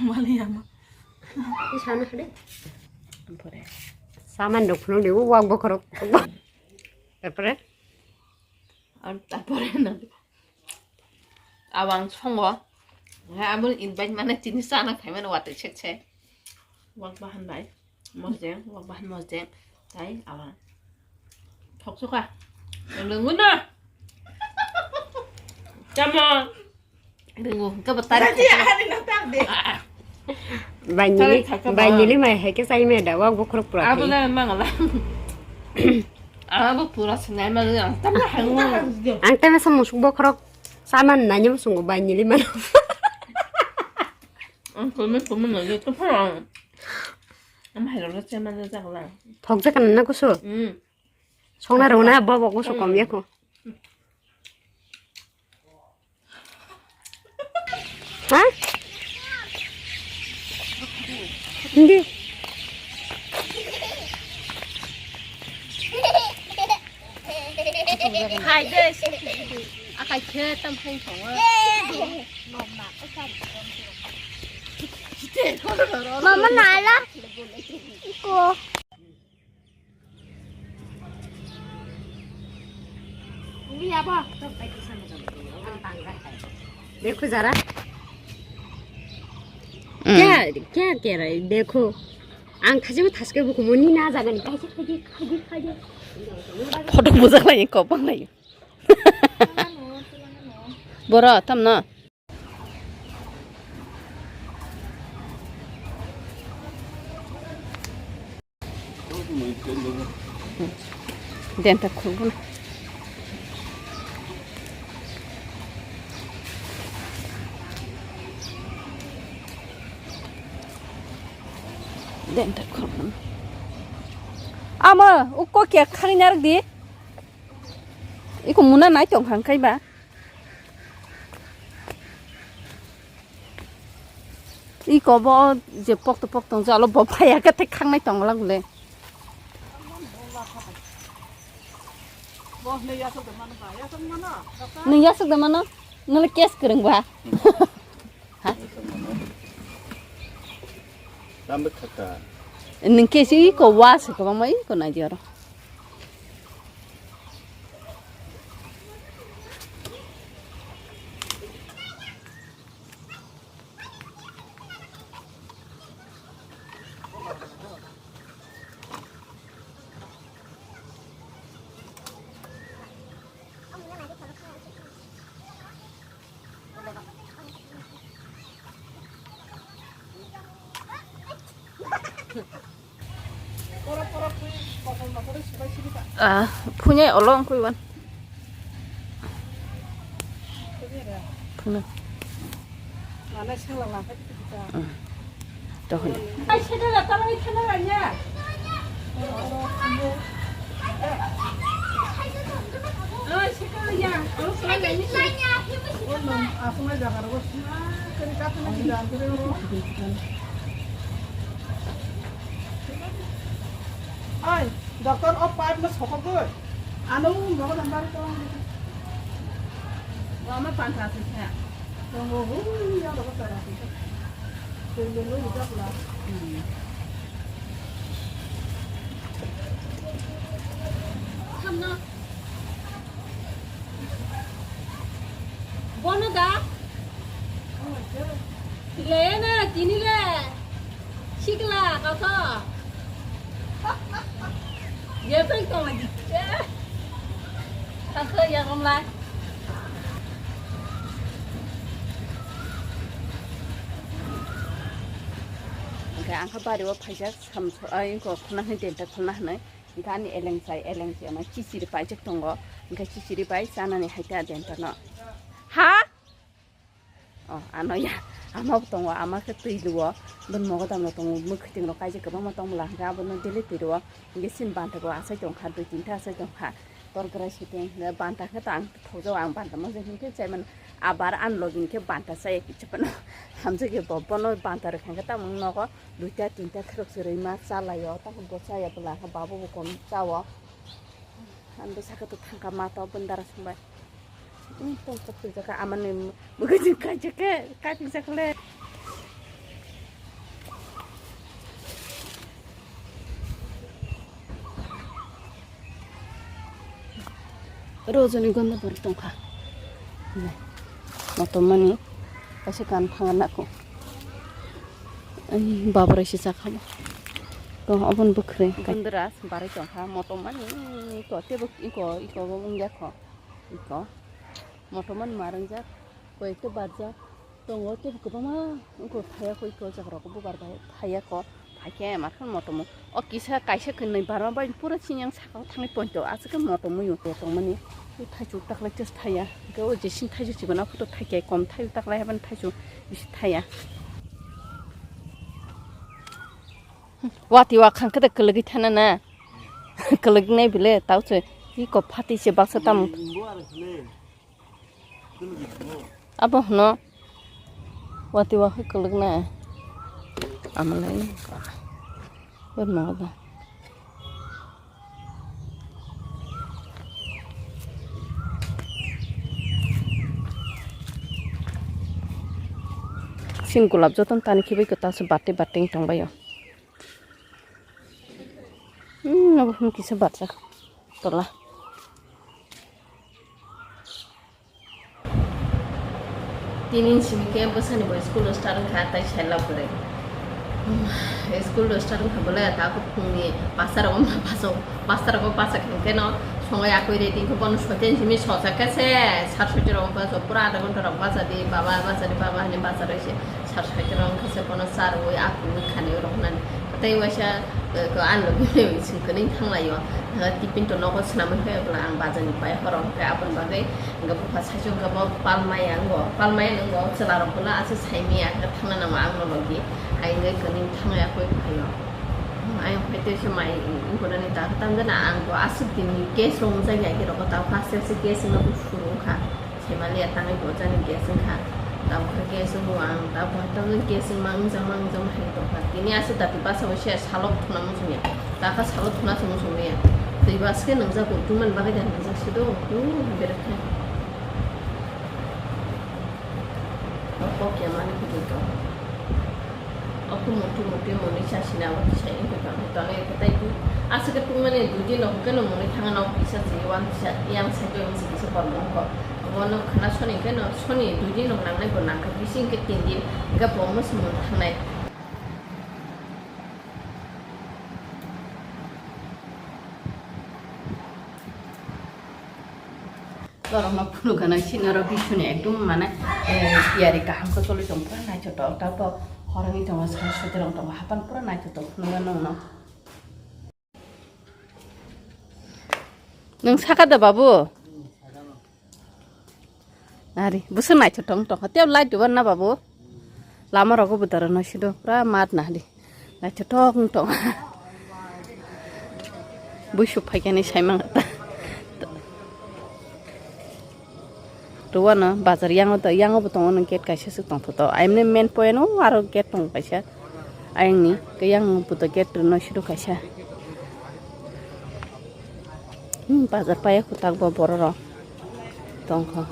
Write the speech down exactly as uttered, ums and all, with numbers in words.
Mali ama. Sana hade. Pore. Saman dok phunuk de wak bokhorok. Tarpore? Ar tarpore na. Abang songo. Hai abun invite mana tini sana khai mana wate chek chek. Wak bahan bai. Mojeng, wak bahan mojeng. Tai abang. Thok suka. Lenguna. Chamo. Ringo, hingke bo tarik. Tadi hari na tak de. Banyili, banyili mai hai ke sai me da, wak bokhorok pura. Abo na mangala. Abo pura sinai ma ang tam na hango. Ang tam sa musuk bokhorok saman nanya musungo banyili man. Ang kome kome na to pura. Am hai ro se man da la. Thok ja kana na kusu. Hmm. Songna rona bo bo kusu kom ya ko. Ha? Hindi. Hai de. Akai khe tam phai thong. Mama nala. Ko. Dekho jara. Mm. Kya, kya kera hai? Dekho. Ang thajebo thaske bukumo ni na jagani kaisa khaidi, khaidi, khaidi. Photo bujak lai, kopang lai. Boro, tam na. Denta khulgun. Denta khulgun. Ama ukko kya khangnyar di. Iko muna nai tong khang kai ba. Iko bo je pokto pokto jalo bo phaya khe thik khangnai tong lak le. Nwng yasok de mano? Nwng le case kwrwng ba? Ha? Nwng case iko wa se kwbangma iko nai di oro. Ah, punya olong kuiwan. Punya. Tohon. Ai, doctor o pipe no sokogoi. Ano mogo nang bari tong. Wa ma panta se kha. Tongo hu ya lo ta ra. Tei le lo ri jak la. Samna. Bono da? Leyena tini le. Sikla kaso. Ye peng tong lagi. Kaso ya kom lai. Hingke ang kha bari o phaijak samso, ai, wngkha khulna hwnwi denta khulna hwnwi. Hingke ani eleng chai, eleng chai ano chichiri paijak tongo. Hingke chichiri pai chanani hai ta denta no. Ha? Oh, ano ya, ama bo tongo, ama khe twi luo. Bini mogodam rok tongo, mwkhwtwng rok kaijak kwbangma tongmwla hingke abono daily twi rwo. Hingke chini banta bo asai tongkha, dui tinta asai tongkha. Tor grai siteng hingke banta khe ta ang thokjao, ang banta ma hingke chaimano. Abar ani logi hingke banta chaya kichapano. Hamjak ya bo, bono banta rwkha hingke tamung nogo. Duita tinta khorok se rwima chalaio, tamo bo chaya bwla khe babo bo kom chao. Ang bwsakhe to thangkha ma to bwndara songbai. Tong tok twi jakha amani mwkhwtwng kaijak khe kaipik jakha le. Rojoni gonda bari tongkha. Motom mani kaisa kan phanga nako. Ai, babarai se chakha bo. To, obon bwkhre. Gundra barai tongkha, motom mani ko tebo iko, iko bo wngya kho. Iko. Motom mani ma rwngjak, koi ekta barjak. Tongo tebo kwbangma wngkha thaya koi iko jaga rok bubar bai thaya kho. Thakhe mar khe motom o kisa kaisa kwnwi barma bai pura sini yang saka o thangwi ponto aswk khe motom o tongmani. Thaichuk taklai just thaya. Hwnkhe o jesini thaichuk chibana photo thaikhe kom thaio taklai haban thaichuk bisi thaya. Wati wa khang khe da kwlwgwi thana na. Kwlwgnai bile tau se iko phati se baksa tamo. Abo hwno wati wa kwlwgnai. Amalai. Ber ma da. Sin gulab joton tani khibai kwtal se bati bati tongbaio. Hmm, abo hwn kisa barjak tola. Tini simi khe bwsani bo school o start wngkha, tai sai lab kwrwi. School o start wngkha bole, ta khe phungni pasta rogo ma paso, pasta rogo pasa khe no songo yakwi ready khe bono soiten simi sosa khe se sar soite rogo paso, pura adha ghonta rok bacha di, baba bacha di, baba hwnwi bacha rwi se. Sar saitor wngkha se bono charwi akwui khani rok nani. Tei waisa, eh, ko ang logi sing kwnwi thanglaio. Eh, tipin to nogo swnamwi hoyokla ang bazar ni pai horong khe aboni bagwi hwnkhe bupha saichung khe bo palmaya wngo. Palmaya wngo chwla rok bono aswk saimaya khe thangna nango ang no logi. Hai wngwi kwnwi thanglaiya koi phaio. Ayang phai tei se mai wngkha nani ta tamjana ang bo aswk din ni case rok wngjak ya khe rok ta first se case wngma bufuru wngkha. Saimanliya tangwi bo jani gas wngkha. Tabukha gas wngo ang, tabukha tabuk gas wngma wngjakma wngjakma hai tongkha. Tini aswk dati basa bo se salok thuna muchungya. Takha salok thuna se muchungya. Twi bas khe nwngjak bo, tungmani bagwi da nwngjak se do. Tungha berek khe. O kok ya mani kuchuk tong. Oku muti muti muni chasina o tisai wngkha tong tong e kwtai tu. Aswk khe tungmani dui din rok khe no muni thangna o kisa se wan kisa yang sai khe wngsi kisa kormo wngkha. Obo no khna soni khe no soni dui din rok nangnai bo nangkha bisi hwnkhe tin din hwnkhe bo omo se muni thangnai. Borokno phunukgana sinaro bisuni ekdom mane, eh, tiyari kaham khe choli tong pura naithotok, tabok horongwi tongo, sal soterong tongo, hapan pura naithotok phunukgana nwngno. Nwng saka da babu? Ari, bwswk naithotok wng tongkha. Tei light dubar na babu? Lama rogo bo dara no sido, pura mat nahdi. Naithotok wng tong. Buisuk phaikani saimang ta. Ruwano bazar yango to, yango bo tongo nang gate kaisa se tongthoto. Aimne main point o aro gate tongo kaisa. Ayangni ke yang bo to gate rwno sido kaisa. Hmm, bazar paya kwtak bo borok rok tongkha.